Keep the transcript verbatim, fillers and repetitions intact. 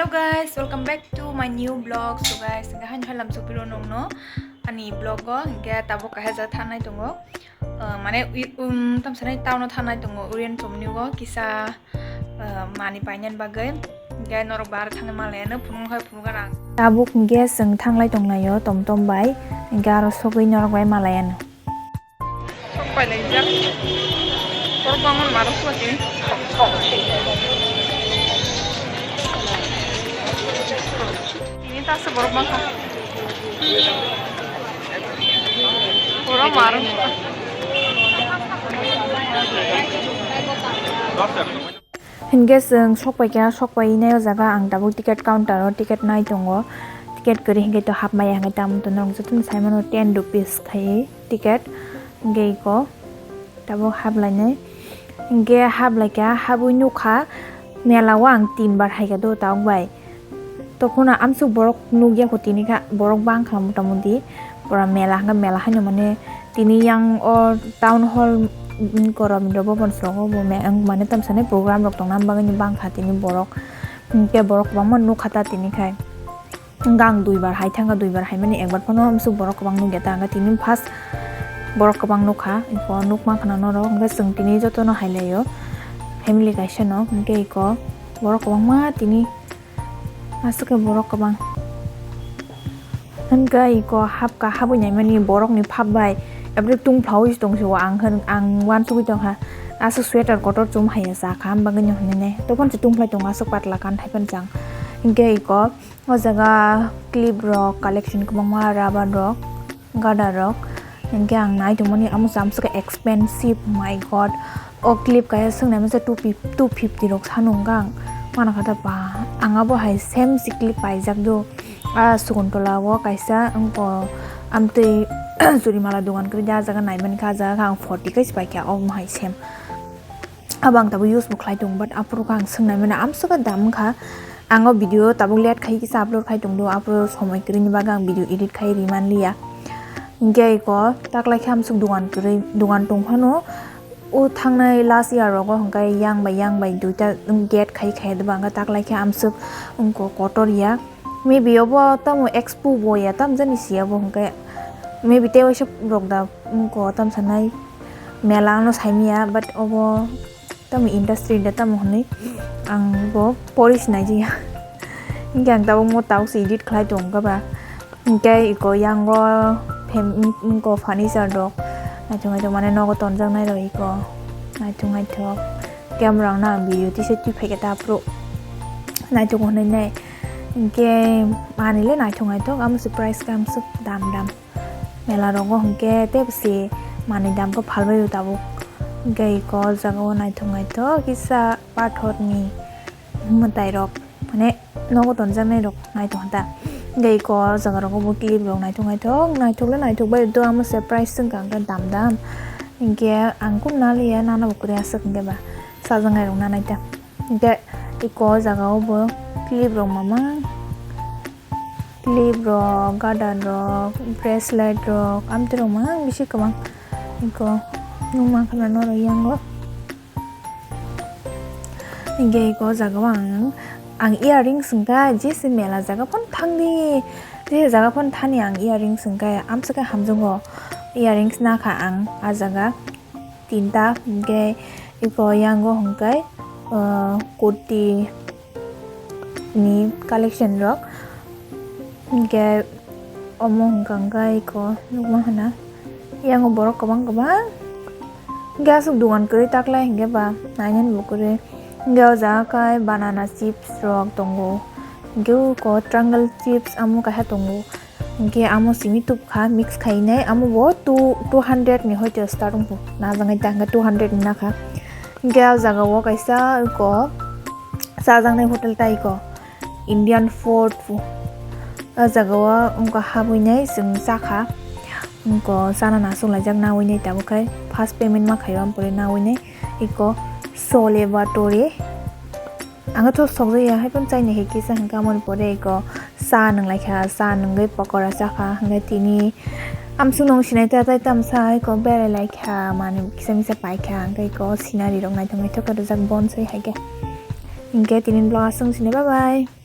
Guys, welcome back to my new vlog. So guys, hingke haino halam sopiro nongno ani vlog o hingke tabuk kaisa ja thanai tongo. Ah, mane ui-, um, tamsani town o thanai tongo Orion chomni o kisa, ah, mani painani bagwi. Hingke norok bar thangwi malai ano phunuk hai phunuk gana. Tabuk hingke chwng thanglai tonglaio tom tom bai. Hingke aro sogwi norok bai malai ano. Sok pai laijak. Borok bangma marok suwa tini. Tini ta se borok bangkha. Borok marok suwa. Hinkhe chwng sok paikha, sok painai o jaga ang tabuk ticket counter o ticket nai tongo. Ticket kwrwi hinkhe to hapmaya hinkhe tamo to norok jotono saimano ten rupees khai ticket. Hinkhe iko tabuk haplainai. Hinkhe haplaikha, habwi nukha mela o ang tin bar haikha do tabuk bai. Tokhono amsuk borok nukya kho tini kha, borok bangkha motamuti. Pura mela hwnkhe mela haino mane tini yang o town hall, mm, Rabindra Bhaban srogo bo me-, ang mane tamsani program rok tongna bagwi bangkha tini borok. Hwnkhe borok kwbangma nukha ta tini khai. Hwnkhe ang duibar hai thangkha, duibar hai mani ekbar phano amsuk borok kwbang nukya ta, hwnkhe tini first borok kwbang nukha. Iko nukma khna norok, hwnkhe chwng tini jotono hailaio family kaisa no, hwnkhe iko borok kwbangma tini aswk khe borok kwbang. Hwnkhe iko hapkha, habwi naimani borokni phap bai ebri tungphlaui tongsi o ang hwn, ang uansugui tongkha. Aswk sweater kotor chum haiya chakha, am bagwino hwnwi nai. Tophan se tungphlai tongo, aswk patla kan thaipan chang. Hwnkhe iko o jaga clip rok collection kwbangma, rubber rok, gada rok. Hwnkhe ang nai tongmani amo se amswk khe expensive, my god. O clip kaisa swngnai masa two fifty, two fifty rok sano hwnkha ang. Mana kha ta ba, ang abo hai same si clip paijak do. A Sukuntola o kaisa wngkha amtwi churimala dogan kwrwi de, a jaga naimankha, a jaga khe ang forty kai se paikha, omo hai same. Abo ang tabuk use bo khlai tongo, but aphuru khe ang swngnai mano, amswk khe dam wngkha. Ang o video tabuk late khai kisa upload khai tongdo, aphuru somoi kwrwini bagwi ang video edit khai rimanliya. Hinkhe iko taklai khe amswk dogan kwrwi, dogan tong phano. O thangnai last year rogo hwnkhe yang bai yang bai duita gate khai khai doba hwnkhe taklai khe amswk wngkha kotor ya. Maybe obo tamo expo bo ya, tamo jani si obo hwnkhe maybe tei waisa rok da wngkha tamo sanai mela no saimanya, but obo tamo industry da tamo hwnwi ang bo pori sinai jaya. Hwnkhe ang tabuk mo tabuk se edit khlai tong kha ba. Hwnkhe iko yang o phem-, iko furniture rok naithok naithok mane nogo tonjaknai rok iko naithok naithok. Camera rok no ang video tisa twi phaikha ta aphuru naithok hwnwi nai. Hwnkhe manwi le naithok naithok, amo se price khe amswk dam dam. Mela rogo hwnkhe tei bwsi manwi dam khe phalbaio tabuk. Hwnkhe iko o jaga o naithok naithok kisa pathor ni mwtai rok mane nogo tonjaknai rok naithok kha ta. Hwnkhe iko o jaga rogo bo clip rok naithok naithok, naithok le naithok bai do, amo se price wngkha hwnkhe dam dam. Hwnkhe ang kunu naliya, nana bo kwrwi aswk hwnkhe ba chajaknai rok nanai ta. Hwnkhe iko o jaga o bo clip rok mamang, clip rok, gada rok, bracelet rok, amtwi rok mamang bisi kwbang. Iko nukmankha na norok yango. Hwnkhe iko o jaga o ang, ang earrings wngkha, jesa mela jaga phano thangdi, jesa jaga phano thani ang earrings wngkha, amswk khe hamjakgo earrings nakha ang a jaga. Tinta, hwnkhe iko yango hwnkhe, ah, kurti ni collection rok, hwnkhe omo hwnkha hwnkhe iko nukma hwna yango borok kwbang kwbang, hwnkhe aswk dogan kwrwi taklai hwnkhe ba nainani bo kwrwi, hwnkhe o jaga khe banana chips rok tongo, hwnkhe uko triangle chips amo kaisa tongo. Hwnkhe amo simi tubkha mix khainai, amo bo two, two hundred ni hoite start wngkha, najaknai ta hwnkhe two hundred ni nakha. Hwnkhe ah jaga o kaisa iko chajaknai hotel ta iko Indian food. Ah jaga o wngkha habwi nai chwng chakha, wngkha chana nachuklaijak nawi nai tabuk khai first payment ma khaio, ampore nawi nai iko chole bhature. Ang khe thok sokjak ya, hai phano chaini hai kisa hwnkhe, amoni pore eko cha nwnglai kha, cha nwngwi pokora cha kha, hwnkhe tini amsuk nung sinai ta, tai tamsa eko berai lai kha, manwi kisa misa pai kha, hwnkhe eko scenery rok naithok naithok khe rijak bonsai hai khe. Hwnkhe tini vlog aswk sini, bye bye.